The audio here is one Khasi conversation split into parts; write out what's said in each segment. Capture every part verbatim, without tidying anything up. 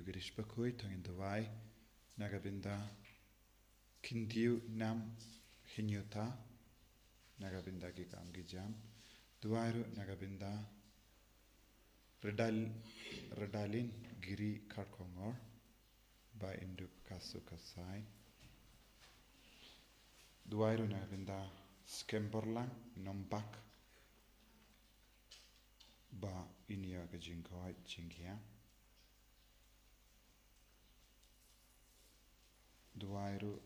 Girish Bakhuid, to ngin duwai na ka bynta Khyndiat Nam Hynñiewta, na ka bynta ki kam ki jam. Duwai ruh na ka bynta Redal-, Redalin Giri Kharkongor, Bah Indup Kasu Kasai. Duwai ruh na ka bynta Skemborlang Nombak, ba in ïoh ka jingkoit jingkhiah. Duwai ruh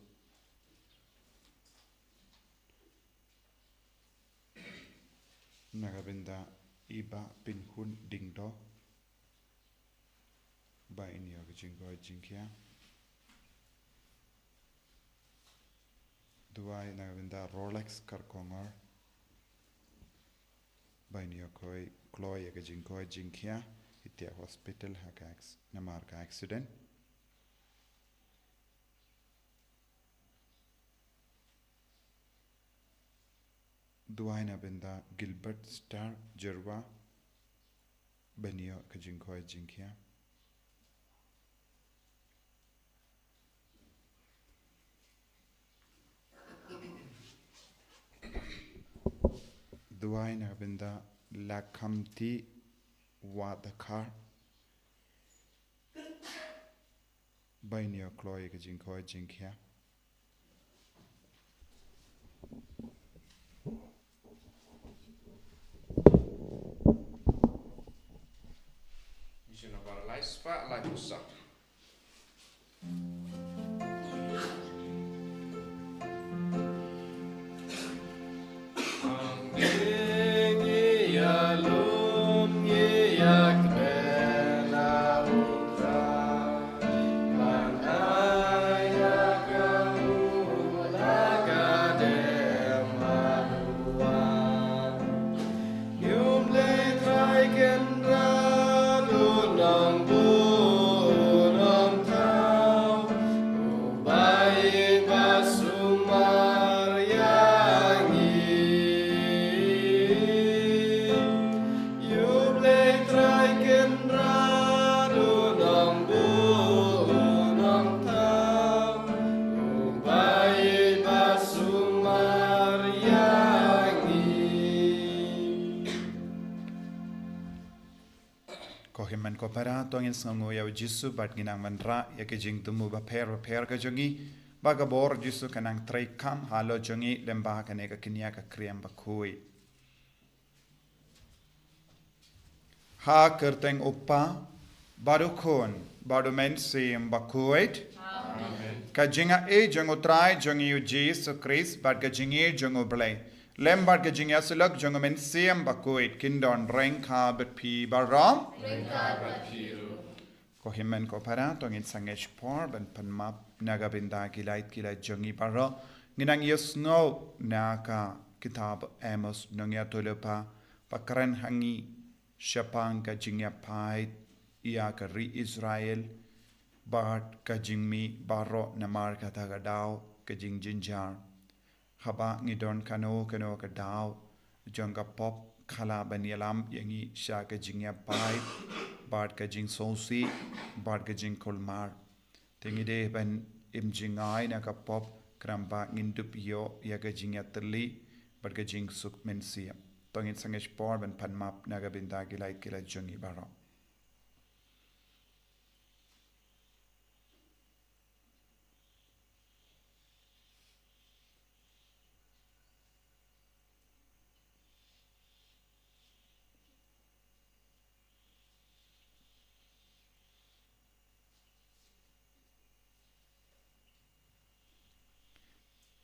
na ka bynta i Bah Pynhun Diengdoh, ba in ïoh ka jingkoit jingkhiah. Duwai na ka bynta Rolex Kharkongor, ba in ïoh kloi, kloi ïa ka jingkoit jingkhiah, i thiah hospital ha ka acc-, namar ka accident. Duwai na bynta Gilbert Star Jyrwa, ba in ïoh ka jingkoit jingkhiah. Duwai na ka bynta Lakhamti Wadakhar, ba in ïoh kloi ka jingkoit jingkhiah. Ko hynmen ko para, to ngin sngewnguh ïa u Jisu bad ngin nang wanrah ïa ka jingthmu bapher bapher ka jong ngi, ba ka bor Jisu kan nang treikam halor jong ngi lem bad kane ka kñia ka kriam bakhuid. Ha ka kyrteng u Kpa, bad u Khun, bad u Mynsiem Bakhuid. Amen. Ka jingaiei jong u Trai jong ngi u Jisu Khrist, bad ka jingïeit jong u Blei, lem bad ka jingïasyllok jong u Mynsiem Bakhuid, kin don ryngkat bad phi baroh. Ryngkat bad phi ruh. Ko hynmen ko para, to ngin sangeh shipor ban pan map na ka bynta ki lait ki lait jong ngi baroh. Ngin nang ïohsngew na ka kitab Amos, nongïathuhlypa ba kren ha ngi shaphang ka jingïapait ïa ka ri Israel bad ka jingmih baroh namar kata ka daw ka jingjynjar. Haba ngi don kano kano ka daw jong ka pop, ka lah ban ïalam ïa ngi sha ka jingïapait bad ka jingsngewsih bad ka jingkulmar. Te ngi dei ban im jngai na ka pop, khnang ba ngin dup ïoh ïa ka jingïatylli bad ka jingsuk mynsiem. To ngin sangeh shipor ban pan map na ka bynta ki lait ki lait jong ngi baroh.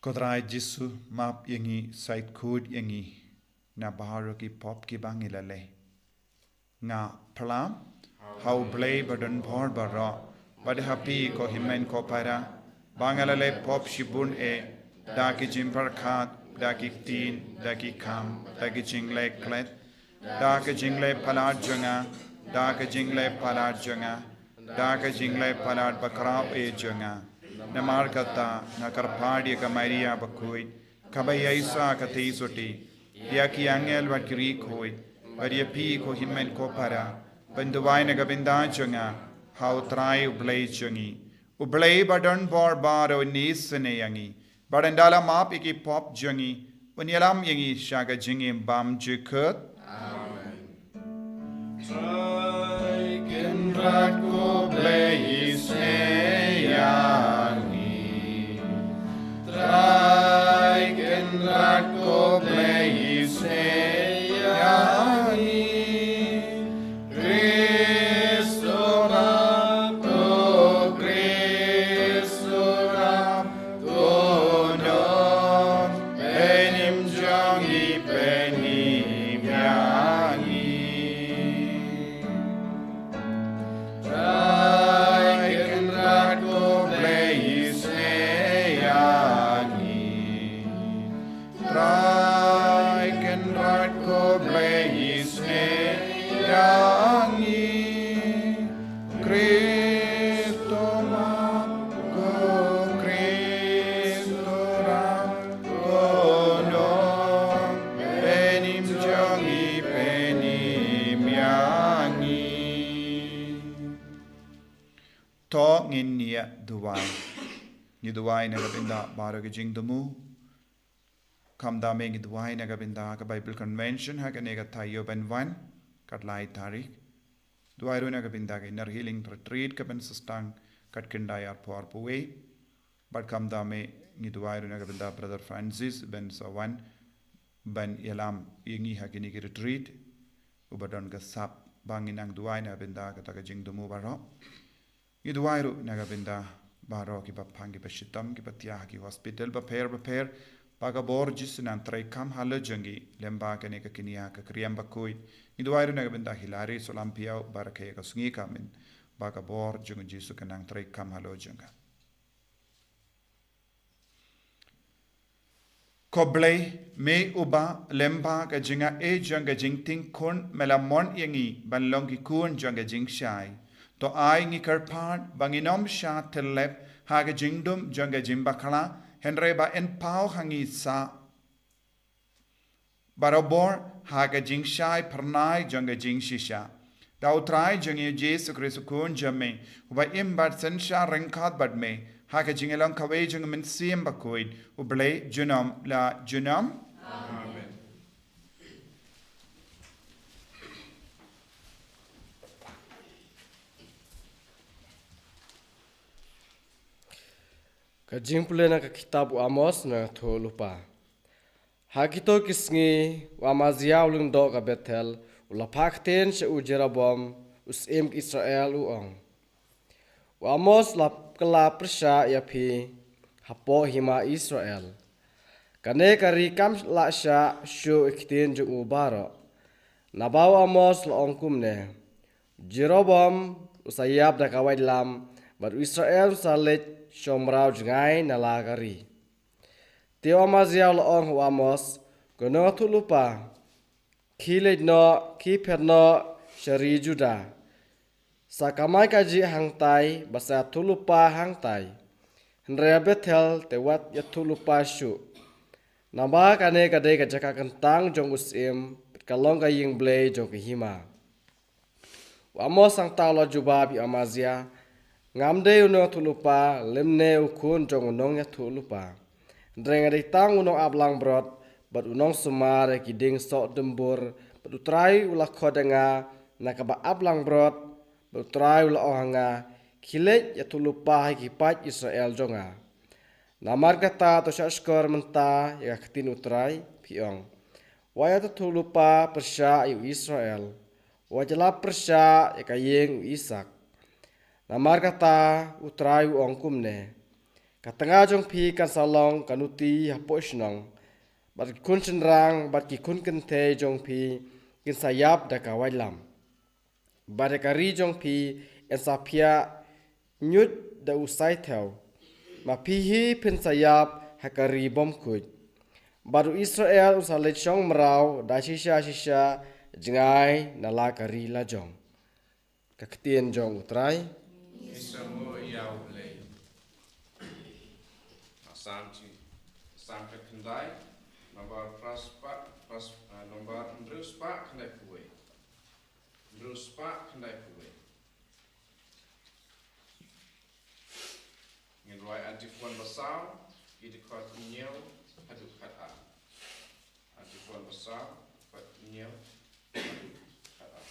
Ko Trai Jisu, map ïa ngi, sait khuid ïa ngi na baroh ki pop kiba ngi la leh. Nga phla ha U Blei badonbor baroh, bad ha phi ko hynmen ko para, ba nga la leh pop shibun eh, da ki jingpyrkhat, da ki ktien, da ki kam, da ki jingleh klet, da ki jingleh palat jong nga, da ki jingleh palat jong nga, da ki jingleh palat bakhraw eh jong nga. Namar kata nga kyrpad ïa ka Maria bakhuid, kaba ïaishah ka theisotti, ïa ki angel bad ki riewkhuid, bad ïa phi ko hynmen ko para, ban duwai na ka bynta jong nga, ha U Trai U Blei jong ngi. U Blei ba don bor baroh un isynei ïa ngi, bad un da la map ïa ki pop jong ngi, un ïalam ïa ngi sha ka jingim bym jukut. Amen. Trai Kynrad ko Blei isynei ïa ngi. Trai Kynrad ko Blei isynei ïa ngi. Khrist u Map, ko Khrist u Map, ko Nongpynim jong ngi, pynim ïa ngi. Trai Kynrad ko Blei isynei ïa ngi. Trai Kynrad ko Blei isynei ïa ngi. Khrist u Map, ko Khrist u Map, ko Nongpynim jong ngi, pynim ïa ngi. To ngin ïa duwai. Ngi duwai na ka bynta baroh ki jingthmu. Khamtam eh ngi duwai na ka bynta ka Bible Convention ha kane ka taïew ban wan, ka lai tarik. Duwai ruh na ka bynta ka Inner Healing Retreat ka ban sa sdang, ka khyndai arphew arphew wei. Bad khamtam eh ngi duwai ruh na ka bynta Brother Francis ban sa wan ban ïalam ïa ngi ha kine ki retreat. Uba don ka sap ba ngin nang duwai na ka bynta kata ka jingthmu baroh. Ngi duwai ruh na ka bynta baroh kiba pang, kiba shitom, kiba thiah ha ki hospital bapher bapher, ba ka bor Jisu nang treikam halor jong ki, lem bad kane ka kñia ka kriam bakhuid. Ngi duwai ruh na ka bynta Hilary Solampiaw, ba rakhe ïa ka sngi ka mynta, ba ka bor jong Jisu kan nang treikam halor jong ka. Ko Blei, me uba lem bad ka jingaiei jong ka jingtieng khun, me la mon ïa ngi ban long ki khun jong ka jingshai. To ai ngi kyrpad ba ngin ym shah tyllep ha ka jingdum jong ka jingbakla, hynrei ba yn paw ha ngi sa barabor ha ka jingshai phyrnai jong ka jingshisha. Da U Trai jong ngi U Jisu Khrist U Khun jong me, uba im bad synshar ryngkat bad me ha ka jingïalong kawei jong U Mynsiem Bakhuid, U Blei junom la junom. Amen. Ka jingpule na ka kitab u Amos, na Thul Lypa. Ha kito ki sngi, u Amazia u lyngdoh ka Bethel, u la phah ktien sha u Jeroboam, u syiem ka Israel, u ong: U Amos la kylla pyrshah ïa phi hapoh hima Israel. Kane ka ri kam lah shah shuh ïa ki ktien jong u baroh. Naba u Amos la ong kumne: Jeroboam u sa ïap da ka waitlam, bad u Israel u sa leit shong mraw jngai na la ka ri. Te u Amazia u la ong ha u Amos: Ko nongïathuhlypa, khie leit noh, khie phet noh sha ri Juda. Sa kamai kajih hangtai, bad sa ïathuhlypa hangtai. Hynrei ha Bethel te wat ïathuhlypa shuh. Naba kane ka dei ka jaka kyntang jong u syiem, bad ka long ka ïing Blei jong ka hima. U Amos hangta u la jubab ïa u Amazia: Ngam dei u nongïathuhlypa, lymne u khun jong u nongïathuhlypa. Hynrei nga dei tang u nongaplangbrot, bad u nongsumar ïa ki dieng soh dumbur, bad U Trai u la khot ïa nga na kaba aplangbrot, bad U Trai u la ong ha nga: Khie leit ïathuhlypa ha ki paid Israel jong nga. Namar kata to shahshkor mynta ïa ka ktien U Trai, phi ong: Wat ïathuhlypa pyrshah ïa u Israel, wat ïalap pyrshah ïa ka ïing u Isaak. Namar kata U Trai u ong kumne: Ka tnga jong phi kan sa long ka nuti hapoh shnong, bad ki khun shynrang bad ki khun kynthei jong phi kin sa ïap da ka waitlam. Bad ïa ka ri jong phi yn sa phiah ñiut da u saithew. Ma phi hi phin sa ïap ha ka ri bymkhuid. Bad u Israel un sa leit shong mraw da shisha shisha jngai na la ka ri lajong. Ka ktien jong U Trai. Ngi sngewbha ïa U Blei. Salm chi, Salm chi khyndai, nombar phra spah, phra sp-, ah, nombar hynriew spah khyndai phew wei. Hynriew spah khyndai phew wei. Ngin rwai antiphon ba saw, ki dkhot hynñiew haduh khatar. Antiphon ba saw, dkhot hynñiew haduh khatar.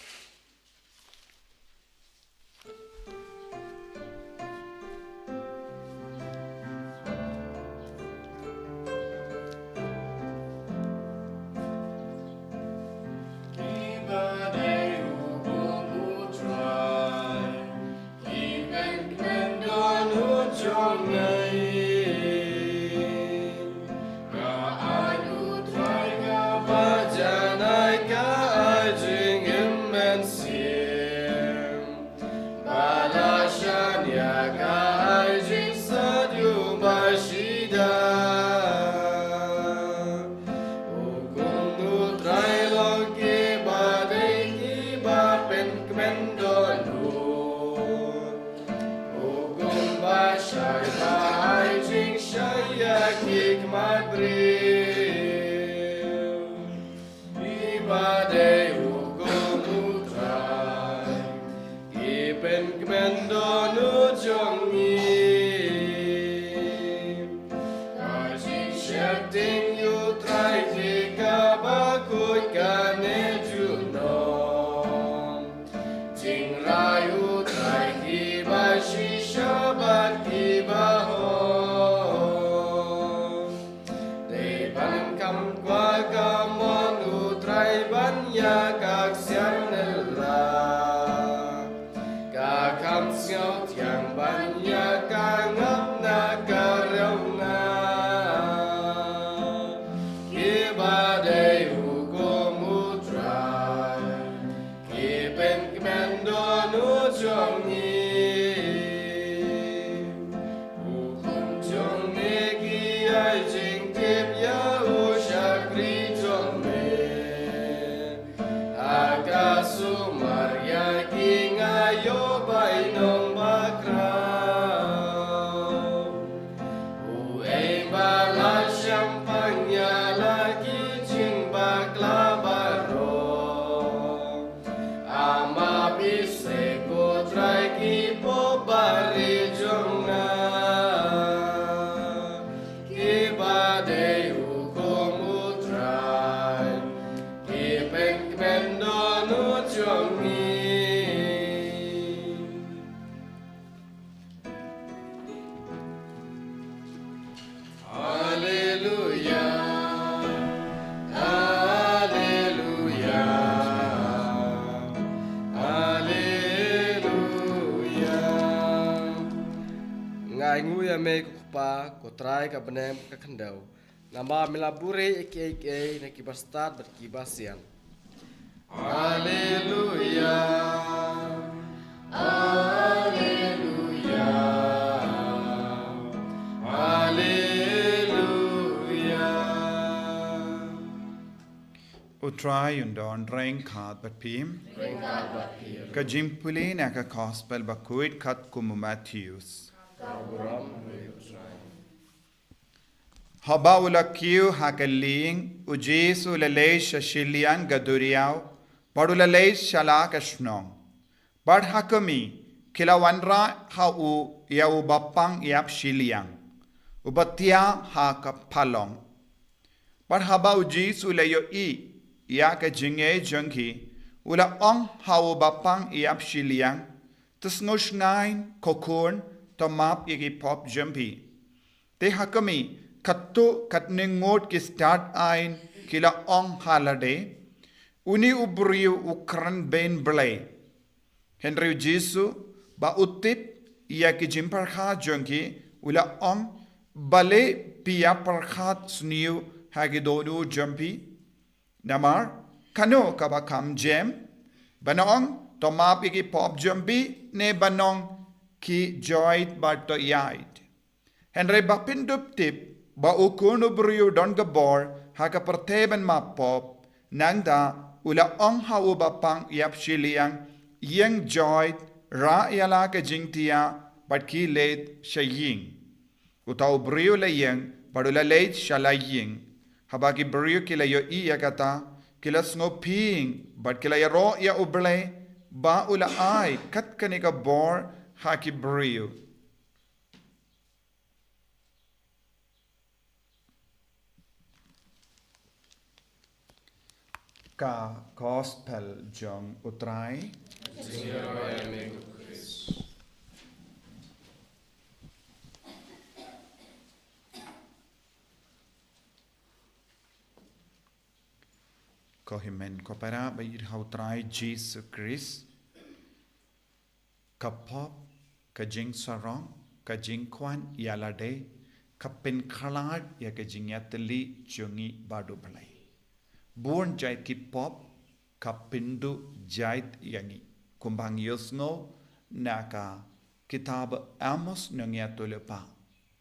Iba dei hukum U Trai, ki pynkmen don u jong ngi. Ka jingsheptieng U Trai ki kaba khuid kane junom. Jingrai U Trai kiba shisha bad kiba hok. Dei ban kham kwah ka mon U Trai ban ïa ka ksiar nylla. Ka kham sngewthiang ban ïa ka ngap na ka riewngaq. Kiba dei hukum U Trai, ki pynkmen don u jong ngi. Hukum jong me ki ai jingtip ïa u shakri jong me. Ha ka sumar ïa ki nga ïoh bainong bakhraw. Uei ba la shemphang ïa la ki jingbakla baroh. Ama bise ko Trai ki pop bari jong nga. Kiba dei hukum U Trai, ki pynkmen don u jong ngi. Haleluya, haleluya, haleluya. Nga ainguh ïa me ko Kpa, ko Trai ka bneng ka khyndew. Namar me la buhrieh ïa kiei kiei na kiba stad bad kiba sian. Haleluya. Haleluya. Haleluya. U Trai un don ryngkat bad phi. Ryngkat bad phi. Ka jingpule na ka Gospel ba khuid katkum u Mathaios. Ka burom ïa me U Trai. Haba u la kiew ha ka lieng, u Jisu u la leit sha shiliang ka duriaw, bad u la leit sha la ka shnong. Bad ha khmih, ki la wanrah ha u ïa u bapang ïap shiliang, uba thiah ha ka phalong. Bad haba u Jisu u la ïohi ïa ka jingngeit jong ki, u la ong ha u bapang ïap shiliang, to sngewsynei ko khun, to map ïa ki pop jong phi. Te ha khmih, katto katne ngut ki stad aiñ ki la ong ha lade, une u briew u kren beiñ Blei. Hynrei u Jisu, ba u tip ïa ki jingpyrkhat jong ki, u la ong, balei phi ïa pyrkhat sniew ha ki dohnud jong phi? Namar, kano kaba kham jem, ban ong, to map ïa ki pop jong phi, ne ban ong, khie joit bad to ïaid? Hynrei ba phin dup tip, ba u khun u briew u don ka bor, ha ka pyrthei ban map pop, nangta, u la ong ha u bapang ïap shiliang, ïeng joit, rah ïa la ka jingthiah, bad khie leit sha ïing. Uta u briew u la ïeng, bad u la leit sha la ïing. Haba ki briew ki la ïohi ïa kata, ki la sngewphieng, bad ki la ïaroh ïa U Blei, ba u la ai, kat kane ka bor, ha ki briew. Ka Gospel jong U Trai. Ko hynmen ko para ba ïeit ha U Trai Jisu Khrist. Ka pop, ka jingsarong, ka jingkwah ïalade, ka pynkhlad ïa ka jingïatylli jong ngi bad U Blei. Bun jait ki pop, ka pynduh jait ïa ngi. Kumba ngi ïohsngew na ka kitab Amos nongïathuhlypa.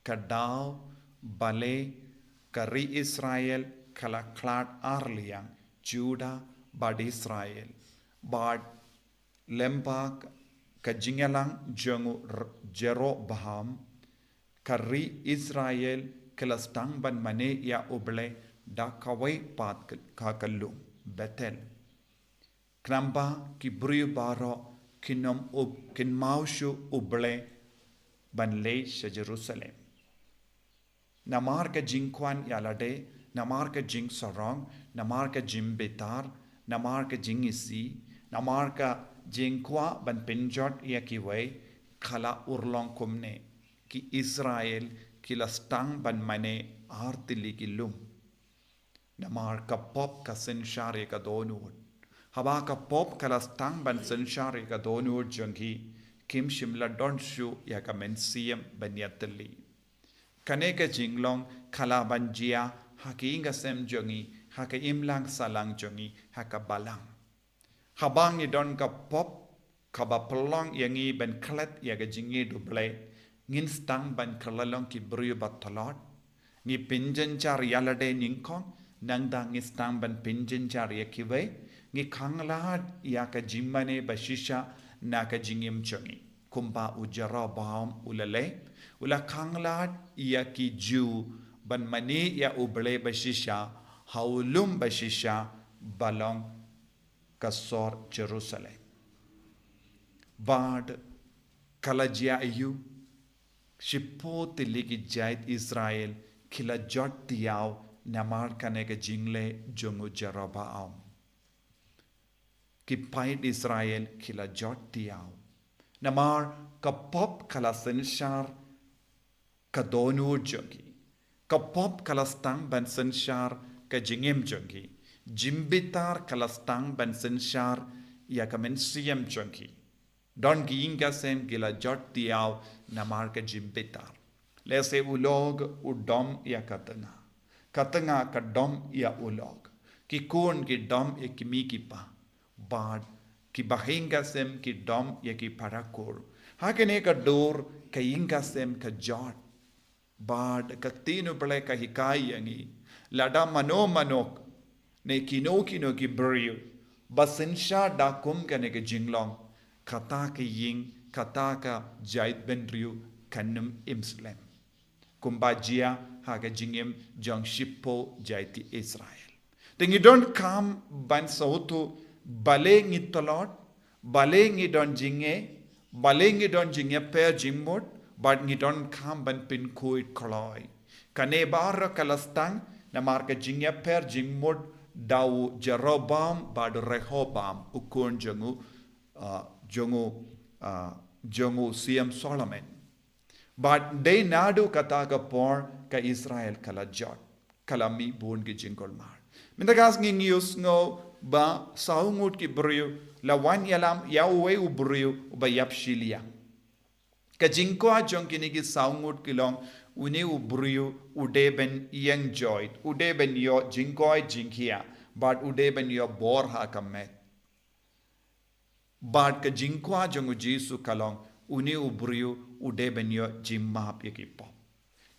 Ka daw balei ka ri Israel ka la khlad ar liang, Judah bad Israel. Bad lyngba ka jingïalang jong u R-, Jeroboam, ka ri Israel ka la sdang ban mane ïa U Blei da kawei pat ka, ka, ka lum, Bethel. Khnang ba ki briew baroh kin ym u-, kin ym shu U Blei ban leit sha Jerusalem. Namar ka jingkwah ïalade, namar ka jingsarong, namar ka jingbitar, namar ka jingisih, namar ka jingkwah ban pynjot ïa kiwei, ka la urlong kumne, ki Israel ki la sdang ban mane artylli ki lum. Namar ka pop ka synshar ïa ka dohnud. Haba ka pop ka la sdang ban synshar ïa ka dohnud jong ki, kim shym la don shuh ïa ka mynsiem ban ïatylli. Kane ka jinglong ka la ban jia ha ka ïing ka sem jong ngi, ha ka imlang sahlang jong ngi, ha ka balang. Haba ngi don ka pop kaba pynlong ïa ngi ban klet ïa ka jingïeit U Blei, ngin sdang ban kylla long ki briew ba tlot. Ngi pynjynjar ïalade nyngkong, nangta ngi sdang ban pynjynjar ïa kiwei, ngi khanglad ïa ka jingmane ba shisha na ka jingim jong ngi. Kumba u Jeroboam u la leh, u la khanglad ïa ki Jiw ban mane ïa U Blei ba shisha, ha u lum ba shisha, ba long ka sor Jerusalem. Bad ka la jia aiu, shiphew tylli ki jait Israel ki la jot tiaw namar kane ka jingleh jong u Jeroboam. Ki paid Israel ki la jot tiaw. Namar ka pop ka la synshar ka dohnud jong ki. Ka pop ka la sdang ban synshar ka jingim jong ki. Jingbitar ka la sdang ban synshar ïa ka mynsiem jong ki. Don ki ïing ka sem ki la jot tiaw namar ka jingbitar. Lehse u lok u dom ïa ka tnga. Ka tnga ka dom ïa u lok. Ki khun ki dom ïa ki kmie ki kpa. Bad ki bahaïing ka sem ki dom ïa ki para kur. Ha kane ka dur ka ïing ka sem ka jot. Bad ka ktien U Blei ka hikai ïa ngi. Lada mano mano ne kino kino ki briew ba synshar da kum kane ka jinglong, kata ka ïing, kata ka jaitbynriew kan ym im slem. Kumba jia ha ka jingim jong shiphew jait Israel. Te ngi donkam ban sngewthuh balei ngi tlot, balei ngi don jingeh, balei ngi don jingïapher jingmut, bad ngi donkam ban pynkhuid kloi. Kane baroh ka la sdang namar ka jingïapher jingmut da u Jeroboam bad u Rehoboam u khun jong u, ah, jong u, ah, jong u Siem Solomon. Bad dei naduh kata ka por ka Israel ka la jot, ka la mih bun ki jingkulmar. Mynta ka sngi ngi ïohsngew ba saw ngut ki briew la wan ïalam ïa uwei u briew uba ïap shiliang. Ka jingkwah jong kine ki saw ngut ki long, une u briew u dei ban ïeng joit, u dei ban ïoh jingkoit jingkhiah, bad u dei ban ïoh bor ha ka met. Bad ka jingkwah jong u Jisu ka long, une u briew u dei ban ïoh jingmap ïa ki pop.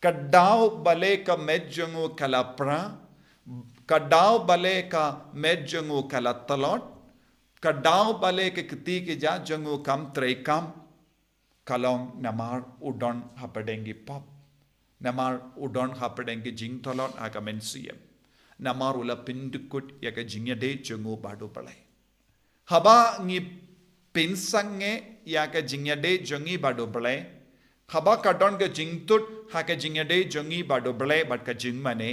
Ka daw balei ka met jong u ka la pra, ka daw balei ka met jong u ka la tlot, ka daw balei ka kti ka jait jong u kam treikam, ka long namar u don hapdeng ki pop. Namar u don hapdeng ki jingtlot ha ka mynsiem. Namar u la pyndkut ïa ka jingïadei jong u bad U Blei. Haba ngi pynsangeh ïa ka jingïadei jong ngi bad U Blei, haba ka don ka jingtut ha ka jingïadei jong ngi bad U Blei bad ka jingmane,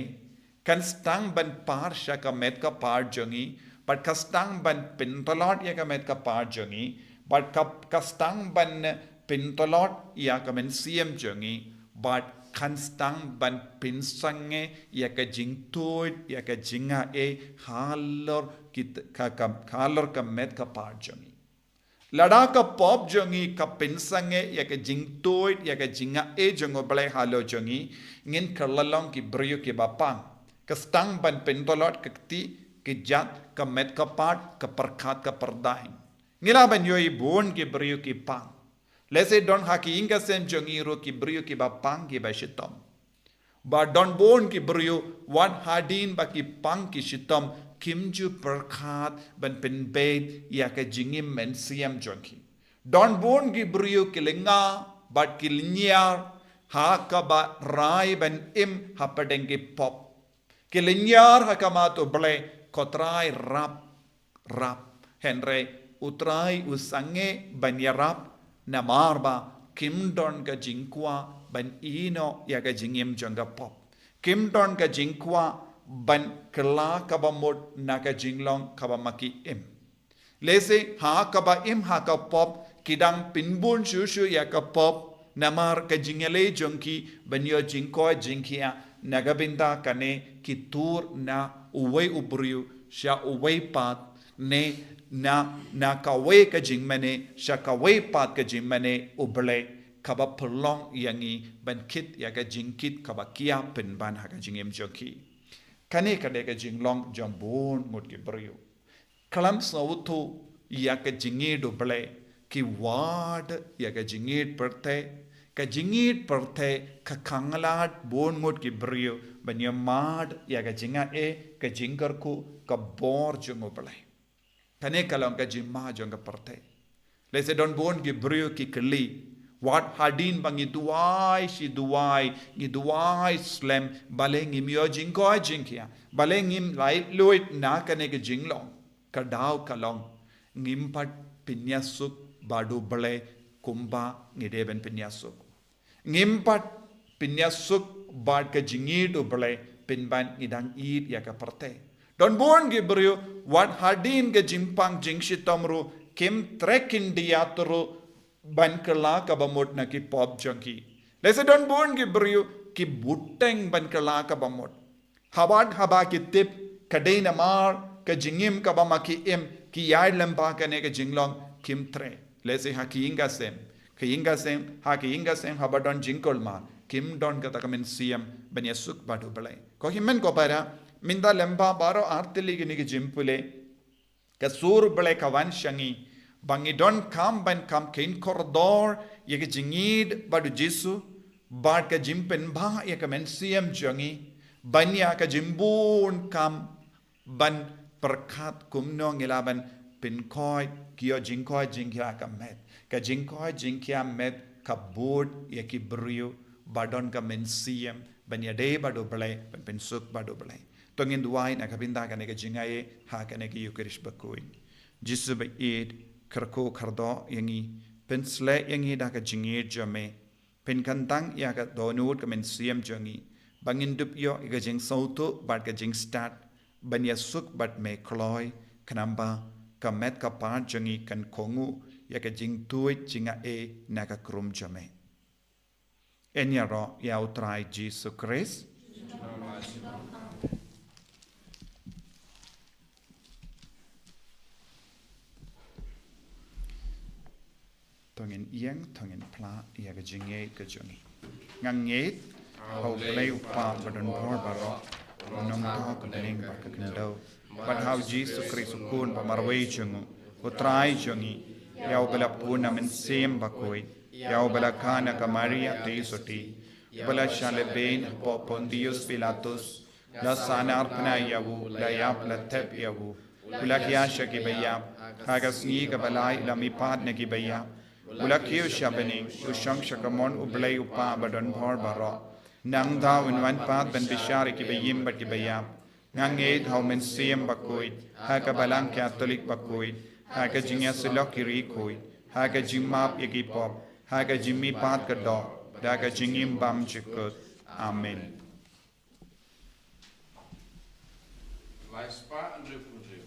kan sdang ban par sha ka met ka par jong ngi, Bad ka sdang ban pyntlot ïa ka met ka par jong ngi, bad ka, ka sdang ban pyntlot ïa ka mynsiem jong ngi, bad kan sdang ban pynsangeh ïa ka jingtuid, ïa ka jingai halor kit-, ka, ka, halor ka met ka par jong ngi. Lada ka pop jong ngi ka pynsangeh ïa ka jingtuid, ïa ka jingai jong U Blei halor jong ngi, ngin kylla long ki briew kiba pang. Ka sdang ban pyntlot ka kti, ka jat, ka met ka par, ka pyrkhat ka pyrdaiñ. Ngi lah ban ïohi bun ki briew ki pang. Lehse don ha ki ïing ki sem jong ngi ruh ki briew kiba pang kiba shitom. Ba don bun ki briew wat hadien ba ki pang ki shitom kim ju pyrkhat ban pynbeit ïa ka jingim mynsiem jong ki. Don bun ki briew ki lynga bad ki lynñiar ha kaba rai ban im hapdeng ki pop. Ki lynñiar ha khmat U Blei, ko Trai rap, rap. Hynrei U Trai u sangeh ban ïarap, namar ba kim don ka jingkwah ban ïehnoh ïa ka jingim jong ka pop. Kim don ka jingkwah ban kylla kaba mut na ka jinglong kaba ma ki im. Lehse ha kaba im ha ka pop ki dang pynbun shuh shuh ïa ka pop namar ka jingïaleh jong ki ban ïoh jingkoit jingkhiah, na ka bynta kane ki tur na uwei u briew sha uwei pat, ne na, na kawei ka jingmane sha kawei pat ka jingmane U Blei, kaba pynlong ïa ngi ban kit ïa ka jingkit kaba khia pynban ha ka jingim jong ki. Kane ka dei ka jinglong jong bun ngut ki briew. Khlem sngewthuh ïa ka jingïeit U Blei, ki wad ïa ka jingïeit pyrthei. Ka jingïeit pyrthei ka khanglad bun ngut ki briew ban ïa mad ïa ka jingai, ka jingkyrkhu, ka bor jong U Blei. Kane ka long ka jingma jong ka pyrthei. Lehse don bun ki briew ki kylli, wat hadien ba ngi duwai shi duwai, ngi duwai slem, balei ngim ïoh jingkoit jingkhiah, balei ngim laitluid na kane ka jinglong. Ka daw ka long, ngim pat pynïasuk bad U Blei kumba ngi dei ban pynïasuk. Ngim pat pynïasuk bad ka jingïeit U Blei pynban ngi dang ïeit ïa ka pyrthei. Don bun ki briew wat hadien ka jingpang jingshitom ruh kim treh khyndiat ruh ban kylla kaba mut na ki pop jong ki. Lehse don bun ki briew ki bteng ban kylla kaba mut. Haba, haba ki tip ka dei namar ka jingim kaba ma ki im, ki ïaid lyngba kane ka jinglong, kim treh. Lehse ha ki ïing ki sem, ki ïing ki sem, ha ki ïing ki sem haba don jingkulmar, kim don kata ka mynsiem ban ïasuk bad U Blei. Ko hynmen ko para, mynta lyngba baroh ar tylli kine ki jingpule, ka sur U Blei ka wan sha ngi ba ngi donkam ban kham kheiñ kordor ïa ka jingïeit bad U Jisu, bad ka jingpynbha ïa ka mynsiem jong ngi, ban ïa ka jingbun kam ban pyrkhat kumno ngi lah ban pynkoit, ki ïoh jingkoit jingkhiah ka met. Ka jingkoit jingkhiah met ka bud ïa ki briew ba don ka mynsiem ban ïadei bad U Blei, ban pynsuk bad U Blei. To ngin duwai na ka bynta kane ka jingaiei ha kane ka Eukharist bakhuid. Jisu ba ïeit, kyrkhu kyrdoh ïa ngi, pynshlei ïa ngi da ka jingïeit jong me, pynkyntang ïa ka dohnud ka mynsiem jong ngi, ba ngin dup ïoh ïa ka jingsngewthuh bad ka jingstad ban ïasuk bad me kloi, khnang ba ka met ka par jong ngi kan kohnguh ïa ka jingtuid jingaiei na ka krum jong me. Yn ïaroh ïa U Trai Jisu Khrist. To ngin ïeng, to ngin phla ïa ka jingngeit ka jong ngi. Nga ngeit ha U Blei U Kpa badonbor baroh, U nongthoh ka bneng bad ka khyndew, bad ha U Jisu Khrist U Khun ba marwei jong U, U Trai jong ngi, ïa uba la pun na mynsiem bakhuid, ïa uba la kha na ka Maria Theisotti, uba la shah lehbeiñ hapoh Pontius Pilatus, la sahnarphna ïa u, la ïap, la thep ïa u, u la khia sha kiba ïap, ha ka sngi kaba lai u la mihpat na kiba ïap, u la kiew sha bneng, u shong sha kamon U Blei U Kpa badonbor baroh. Nangta un wan pat ban bishar ïa kiba im bad kiba ïap. Nga ngeit ha U Mynsiem Bakhuid, ha ka Balang Katholik bakhuid, ha ka jingïasyllok ki riewkhuid, ha ka jingmap ïa ki pop, ha ka jingmihpat ka doh, da ka jingim bymjukut. Amen. Lai spah hynriewphew hynriew.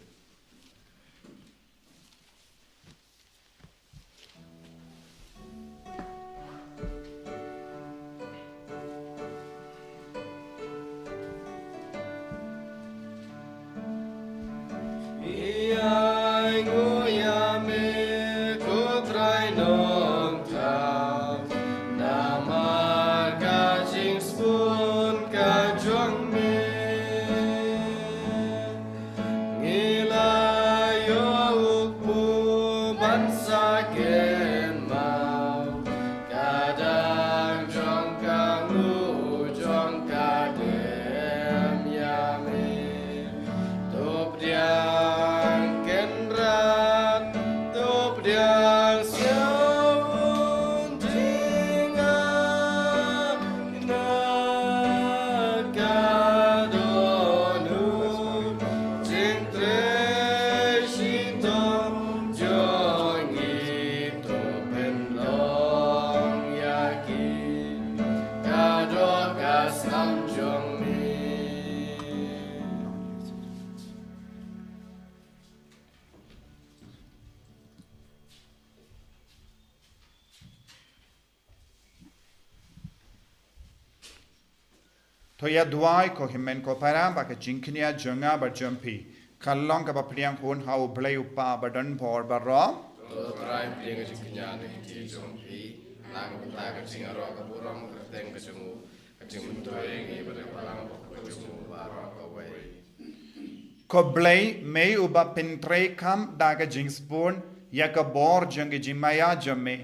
To ïa duwai ko hynmen ko para ba ka jingkñia jong nga bad jong phi kan long kaba pdiang hun ha U Blei U Kpa badonbor baroh. To Trai, pdiang ka jingkñia na ki kti jong phi na ka bynta ka jingïaroh ka burom ka kyrteng ka jong u, ka jingmyntoi ïa ngi bad ka balang bakhuid ka jong u baroh kawei. Ko Blei, mei uba pyntreikam da ka jingsbun ïa ka bor jong ka jingmaïa jong me,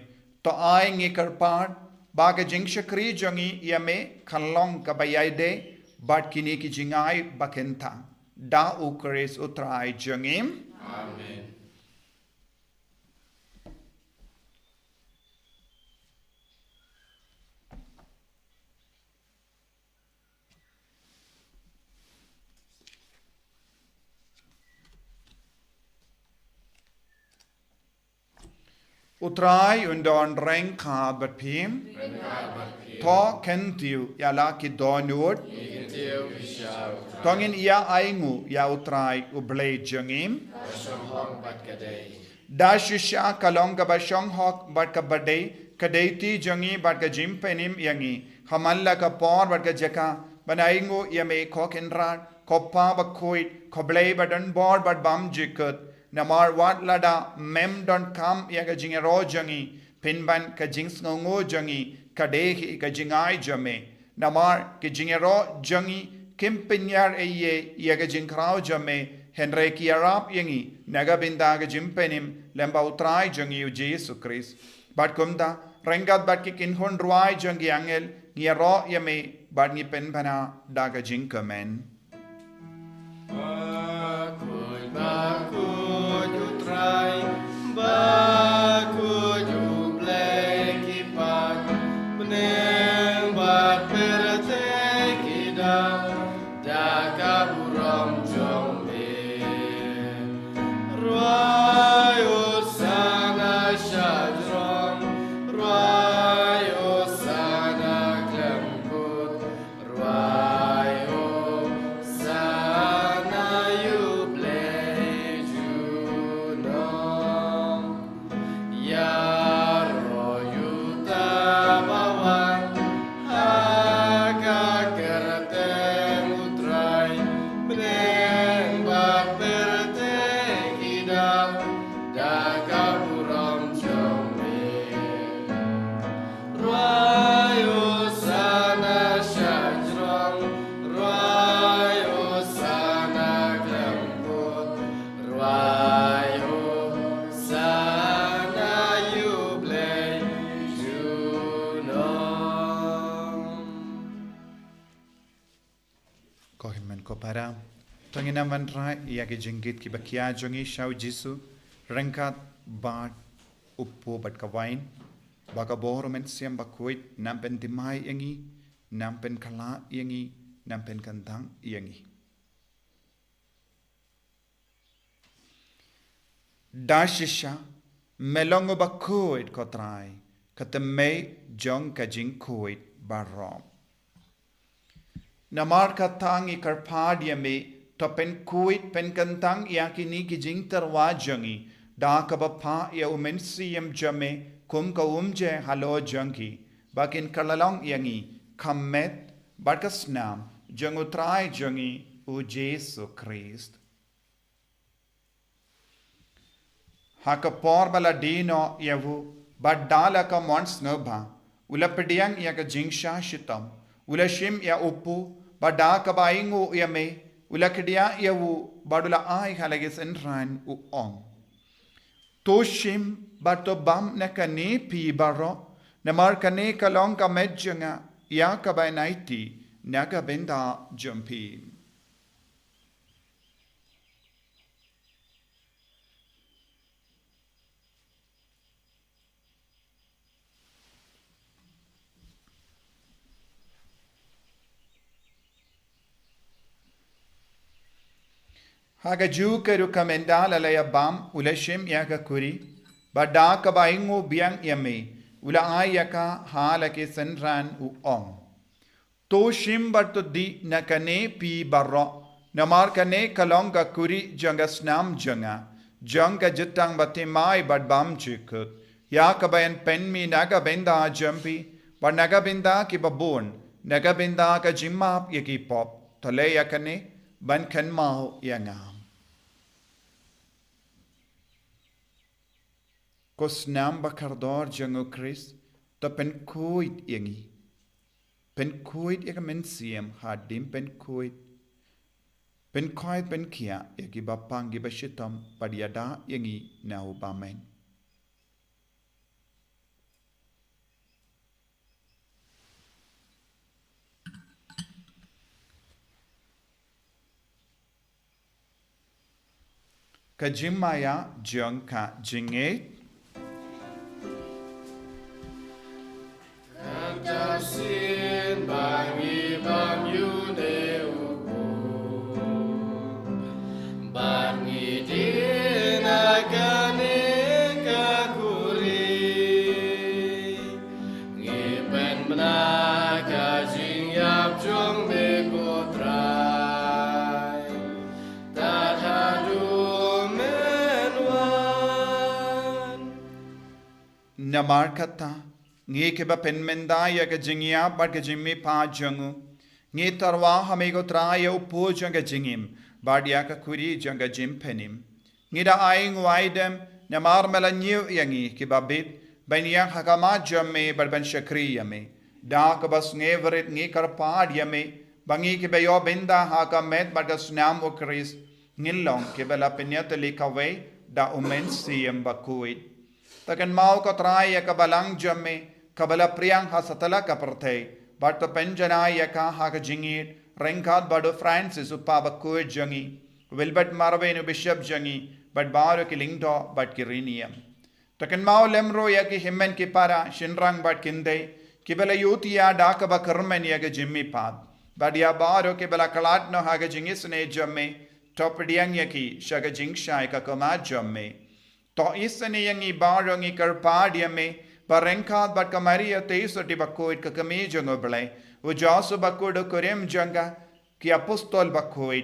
to ai ngi kyrpad ba ka jingshakri jong ngi ïa me kan long kaba ïaidei bad kine ki jingai ba kyntang. Da U Khrist U Trai jong ngi. Amen. U Trai un don ryngkat bad phi. To kyntiew ïa la ki dohnud. To ngin ïa ainguh ïa U Trai U Blei jong ngi. Da shisha ka long kaba shong hok bad kaba dei, ka dei ti jong ngi bad ka jingpynim ïa ngi. Ha man la ka por bad ka jaka ban ainguh ïa me ko Kynrad, ko Pa bakhuid, ko Blei badonbor bad bymjukut. Namar wat lada mem donkam ïa ka jingïaroh jong ngi, pynban ka jingsngewnguh jong ngi ka dei hi ka jingai jong me. Namar ka jingïaroh jong ngi kim pynïar ei ei ïa ka jingkhraw jong me, hynrei ki ïarap ïa ngi na ka bynta ka jingpynim lem bad U Trai jong ngi U Jisu Khrist. Bad kumta, ryngkat bad ki kynhun rwai jong ki angel, ngi ïaroh ïa me bad ngi pynbna da ka jingkmen. Bakhuid, bakhuid U Trai, bakhuid U Blei ki paid, bneng bad pyrthei ki daw da ka burom jong me. Rwai Hosana sha jrong, rwai Hosana khlem kut, rwai Hosana ïa U Blei junom. Ïaroh ïa uta uba wan ha ka kyrteng U Trai, bneng bad pyrthei ki daw da ka burom jong me. Rwai Hosana sha jrong, rwai Hosana khlem kut, rwai Hosana ïa U Blei junom. Ko hynmen ko para, to ngin ïa wanrah ïa ki jingkit kiba khia jong ngi sha U Jisu, ryngkat bad U Kpu bad ka Wain, ba ka bor U Mynsiem Bakhuid un pynthymmai ïa ngi, un pynkylla ïa ngi, un pynkyntang ïa ngi. Da shisha me long uba khuid ko Trai, ka thymmei jong ka jingkhuid baroh. Namar kata ngi kyrpad ïa me, to pynkhuid pynkyntang ïa kine ki jingtyrwa jong ngi da kaba phah ïa U Mynsiem jong me kum ka umjer halor jong ki, ba kin kylla long ïa ngi ka met bad ka snam jong U Trai jong ngi U Jisu Khrist. Ha ka por ba la die noh ïa u, bad da la ka mon sngewbha, u la pdiang ïa ka jingshah shitom, u la shim ïa u kpu, bad da kaba ainguh ïa me, u la khdiah ïa u, bad u la ai ha la ki synran, u ong: To shim bad to bam na kane phi baroh, namar kane ka long ka met jong nga, ïa kaba yn aiti na ka bynta jong phi. Ha kajuh ka rukom ynda la la ïa bam, u la shim ïa ka khuri, bad da kaba ainguh biang ïa me, u la ai ïa ka ha la ki synran, u ong: To shim bad to dih na kane phi baroh, namar kane ka long ka khuri jong ka snam jong nga, jong ka jutang bathymmai bad bymjukut, ïa kaba yn pynmih na ka bynta jong phi bad na ka bynta kiba bun, Na ka bynta ka jingmap ïa ki pop, to leh ïa kane ban kynmaw ïa nga. Ko snam ba kordor jong u Khrist, to pynkhuid ïa ngi. Pynkhuid ïa ka mynsiem hadien pynkhuid. Pynkhuid pynkhiah ïa ki ba pang ki ba shitom bad ïada ïa ngi na u bymman. Ka jingmaïa jong ka jingngeit. Kata sien ba ngi bam ïa une u khun, ba ngi dien ha kane ka khuri. Ngi pynbna ka jingïap jong me ko Trai, tad haduh men wan. Namar kata, ngi kiba pynmynta ïa ka jingïap bad ka jingmihpat jong u, ngi tyrwa ha me ko Trai ïa u pud jong ka jingim bad ïa ka khuri jong ka jingpynim. Ngi da ai nguaidem namar me la ñiew ïa ngi kiba bit ban ïeng ha khmat jong me bad ban shakri ïa me. Da kaba sngewrit ngi kyrpad ïa me ba ngi kiba ïoh bynta ha ka met bad ka snam u Khrist ngin long kiba la pynïatylli kawei da u Mynsiem Bakhuid. To kynmaw ko Trai ïa ka balang jong me kaba la phriang ha satlak ka pyrthei bad to pynjanai ïa ka ha ka jingïeit ryngkat bad u Francis u Papa Bakhuid jong ngi, Wilbert Marwein u Bishop jong ngi bad baroh ki lyngdoh bad ki riewniam. To kynmaw lem ruh ïa ki hynmen ki para, shynrang bad kynthei kiba la ïutia da kaba kyrmen ïa ka jingmihpat bad ïa baroh kiba la khlad noh ha ka jingisynei jong me. To pdiang ïa ki sha ka jingshai ka khmat jong me. To isynei ïa ngi baroh, ngi kyrpad ïa me ba ryngkat bad ka Maria Theisotti Bakhuid ka kmie jong u Blei, u Joseph Bakhuid u kurim jong ka, ki Apostol Bakhuid,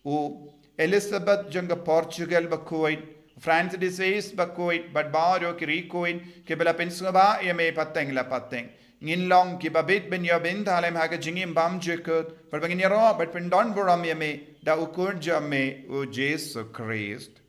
u Elizabeth jong ka Portugal Bakhuid, Francis de Sales Bakhuid bad baroh ki riewkhuid kiba la pynsngewbha ïa me pateng la pateng, ngin long kiba bit ban ïoh bynta lem ha ka jingim bymjukut bad ba ngin ïaroh bad pyndonburom ïa me da u Khun jong me u Jisu Khrist.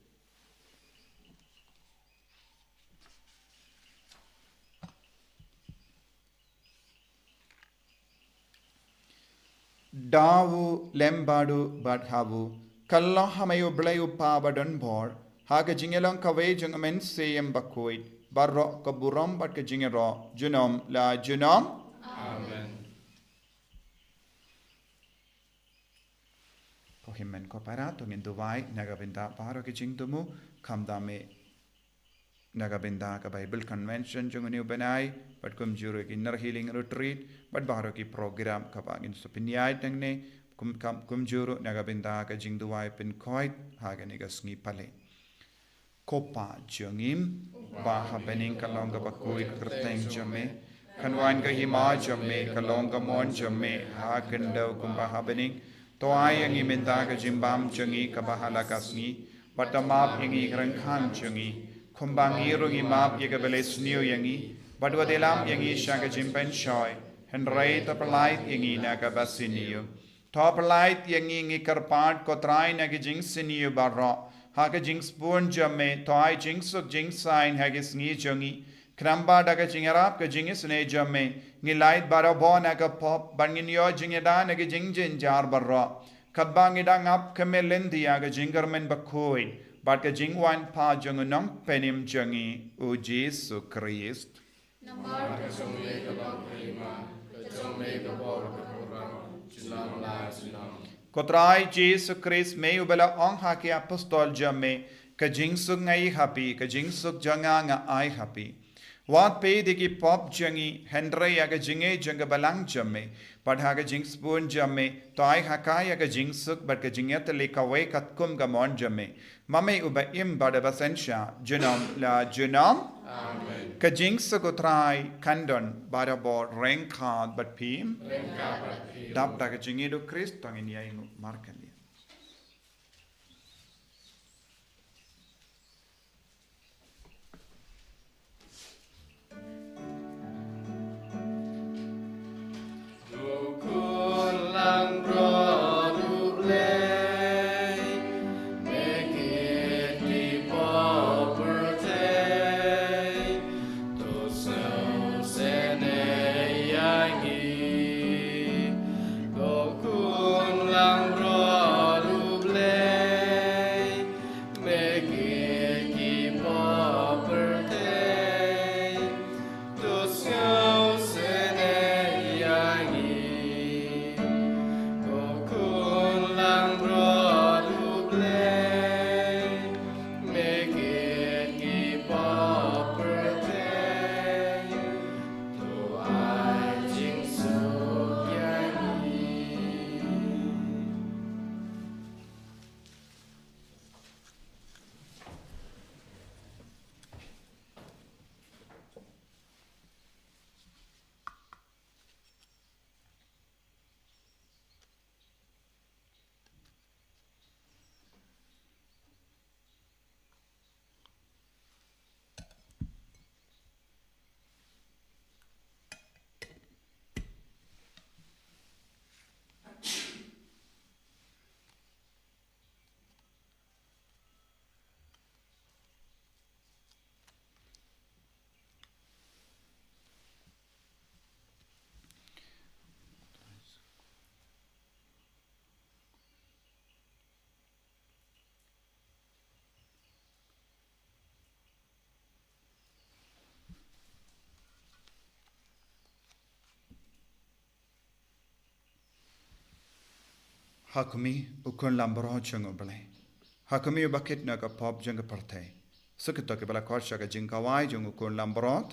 Da u lem bad u bad ha u, kylla ha me u Blei u Kpa badonbor, ha ka jingïalong kawei jong u Mynsiem Bakhuid, baroh ka burom bad ka jingïaroh junom la junom. Amen. Ko hynmen ko para, to ngin duwai na ka bynta baroh ki jingthmu, khamtam eh na ka bynta ka Bible Convention jong une u bnai, bad kumjuh ruh ki Inner Healing Retreat bad baroh ki program kaba ngin sa pynïaid nangne, kum, kam, kumjuh ruh na ka bynta ka jingduwai pynkhuid ha kane ka sngi Palei. Ko Pa jong ngi ba ha bneng, ka long kaba khuid ka kyrteng jong me. Kan wan ka hima jong me, ka long ka mon jong me ha khyndew kumba ha bneng. To ai ïa ngi mynta ka jingbam jong ngi kaba ha la ka sngi, bad to map ïa ngi ki ryngkang jong ngi, kumba ngi ruh ngi map ïa kiba leh sniew ïa ngi, bad wat ïalam ïa ngi sha ka jingpynshoi, hynrei to pyllait ïa ngi na kaba sniew. To pyllait ïa ngi, ngi kyrpad ko Trai, na ki jingsniew baroh, ha ka jingsbun jong me, to ai jingsuk jingsaiñ ha ki sngi jong ngi. Khnang ba da ka jingïarap ka jingisynei jong me, ngin lait barabor na ka pop, bad ngin ïoh jingïada na ki jingjynjar baroh, katba ngi dang ap khmih lynti ïa ka jingkyrmen bakhuid bad ka jingwan pat jong u Nongpynim jong ngi, u Jisu Khrist. Namar ka jong me ka long ka hima, ka jong me ka bor ka burom, junom la junom. Ko Trai Jisu Khrist, me uba la ong ha ki apostol jong me, ka jingsuk nga ai ha phi, ka jingsuk jong nga nga ai ha phi. Wat peit ïa ki pop jong ngi, hynrei ïa ka jingngeit jong ka balang jong me, bad ha ka jingsbun jong me, to ai ha ka ïa ka jingsuk bad ka jingïatylli kawei katkum ka mon jong me. Ma me uba im bad uba synshar junom la junom. Amen. Ka jingsuk u Trai kan don barabor ryngkat bad phi. Ryngkat bad phi. Dap da ka jingngeit u Khrist, to ngin ïainguh markylliang. Ha khmih, u Khun Langbrot jong U Blei. Ha khmih, uba kit na ka pop jong ka pyrthei. Sa kito kiba la khot sha ka jingkawai jong u Khun Langbrot.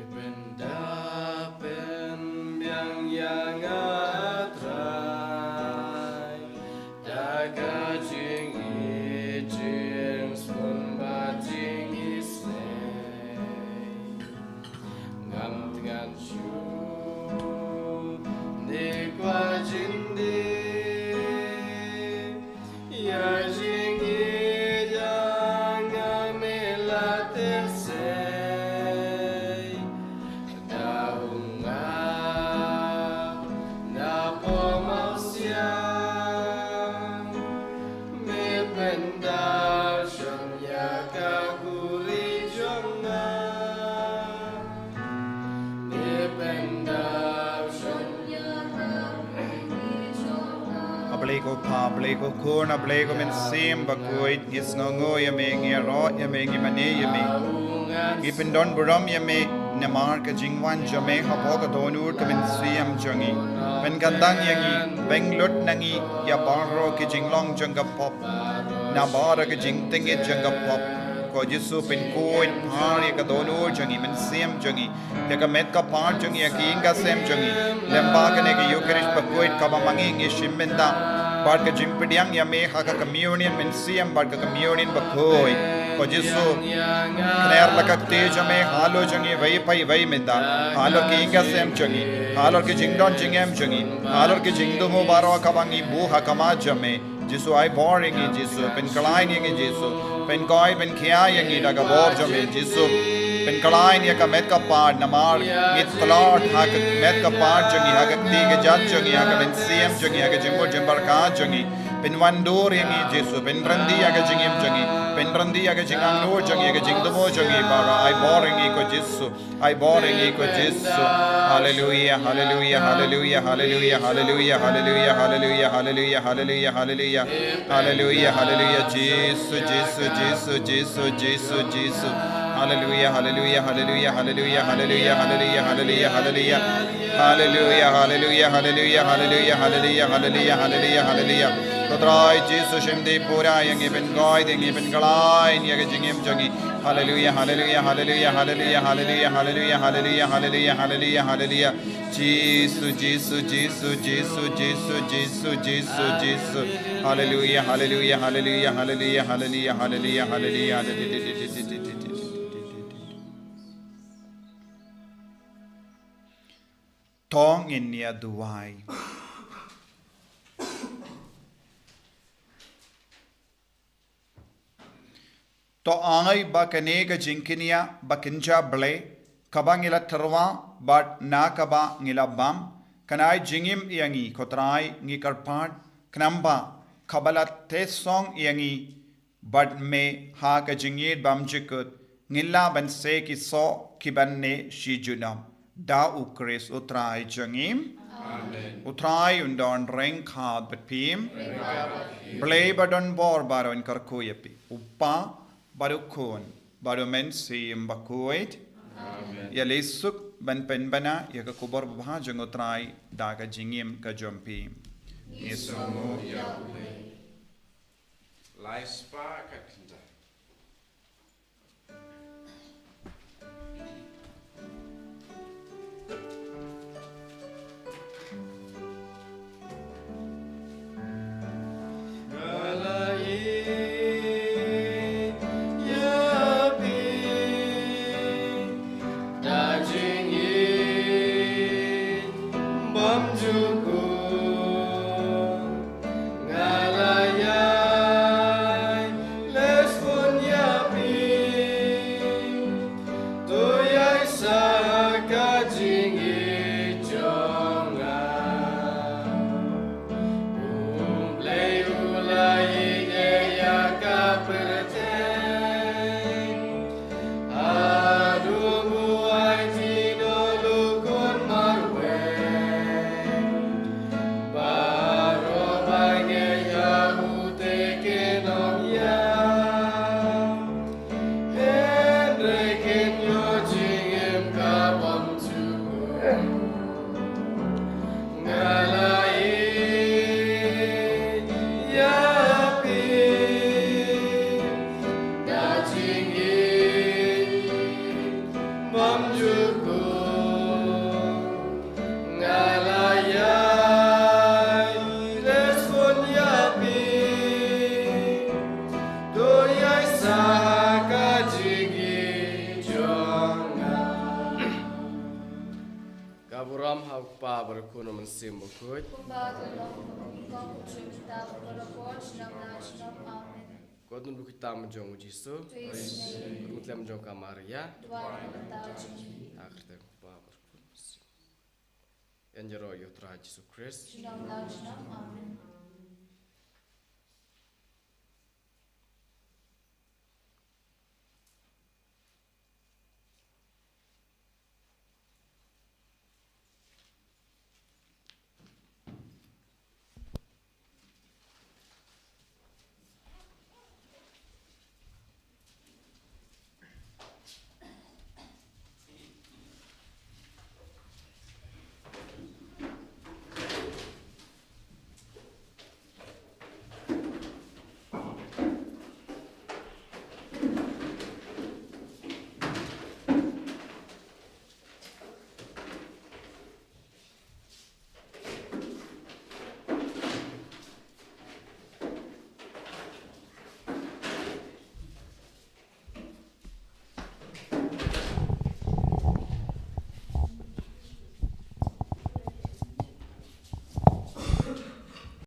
Pynda pynbiang ïa nga Trai, da ka jingïeit jingsngewbha jingisynei. Ngam tngan shuh ne kwah jingdie, ïa jingïeit jong nga me la teh sei. Da u ngap na pop mawsiang, me pynda shon ïa ka khuri jong nga. A Blei ko Pa, a Blei ko Khun, a Blei ko Mynsiem Bakhuid, ngi sngewnguh ïa me, ngi ïaroh ïa me, ngi mane ïa me. Ngi pyndon burom ïa me namar ka jingwan jong me hapoh ka dohnud ka mynsiem jong ngi. Pynkyntang ïa ngi, beng lut na ngi ïa baroh ki jinglong jong ka pop. Namar ka jingtngit jong ka pop. Ko Jisu, pynkhuid pyrshah ïa ka dohnud jong ngi, mynsiem jong ngi, ïa ka met ka phad jong ngi, ïa ka ïing ka sem jong ngi. Lyngba kane ka Eucharist bakhuid kaba ma ngi ngi shim mynta, bad ka jingpdiang ïa me ha ka communion mynsiem bad ka communion bakhuid. Ko Jisu, kner la ka kti jong me halor jong ngi iwei pa iwei mynta, halor ka ïing ka sem jong ngi, halor ka jingdon jingem jong ngi, halor ka jingthmu baroh kaba ngi buh ha khmat jong me. Jisu, ai bor ïa ngi, Jisu, pynkhlaiñ ïa ngi, Jisu, pynkoit pynkhia ïa ngi da ka bor jong me, Jisu. Pynkhlaiñ ïa ka met ka phad, namar ngi tlot ha ka met ka phad jong ngi, ha ka kti ka jait jong ngi, ha ka mynsiem jong ngi, ha ka jingmut jingpyrkhat jong ngi. Pynwandur ïa ngi, Jisu, pynryntih ïa ka jingim jong ngi, pynryntih ïa ka jingangnud jong ngi, ïa ka jingthmu jong ngi baroh. Ai bor ïa ngi, ko Jisu. Ai bor ïa ngi, ko Jisu. Haleluia, haleluia, haleluia, haleluia, haleluia, haleluia, haleluia, haleluia, haleluia, haleluia. Haleluia, haleluia, Jisu, Jisu, Jisu, Jisu, Jisu, Jisu. Haleluia, haleluia, haleluia, haleluia, haleluia, haleluia, haleluia, haleluia. Haleluia, haleluia, haleluia, haleluia, haleluia, haleluia, haleluia, haleluia. Ko Trai Jisu, shim dei pura ïa ngi, pynkoit ïa ngi, pynkhlaiñ ïa ka jingim jong ngi. Haleluia, haleluia, haleluia, haleluia, haleluia, haleluia, haleluia, haleluia, haleluia, haleluia. Jisu, Jisu, Jisu, Jisu, Jisu, Jisu, Jisu. Haleluia, haleluia, haleluia, haleluia, haleluia, haleluia, haleluia. To ngin ïa duwai. To ai ba kane ka jingkñia ba kynja Blei, kaba ngi la tyrwa bad na kaba ngi la bam, kan ai jingim ïa ngi, ko Trai, ngi kyrpad, khnang ba kaba la theh song ïa ngi bad me ha ka jingïeit bymjukut, ngin lah ban seh ki soh ki ban neh shi junom. Da U Khrist U Trai jong ngi. Amen. U Trai un don ryngkat bad phi. Ryngkat bad phi. Blei ba don bor baroh un kyrkhu ïa phi. U Kpa bad U Khun bad U Mynsiem Bakhuid. Amen. Ïaleh suk ban pynbna ïa ka khubor babha jong U Trai da ka jingim ka jong phi. Ngi sngewnguh ïa U Blei. Lai spah ka kynta. Ka burom ha U Kpa bad U Khun bad U Mynsiem Bakhuid. Kumba ka long, kumba ka long, kumba ka long, kumba ka long. Amen. Ko don bad kita mynjong U Jisu. Praise the name. Ko don bad kita mynjong ka Maria. Duwai na ka bynta jong ngi. Ha ka kyrteng U Kpa bad U Khun bad U Mynsiem. Ïa ngi ïaroh ïa U Trai Jisu Khrist. Junom la junom. Amen.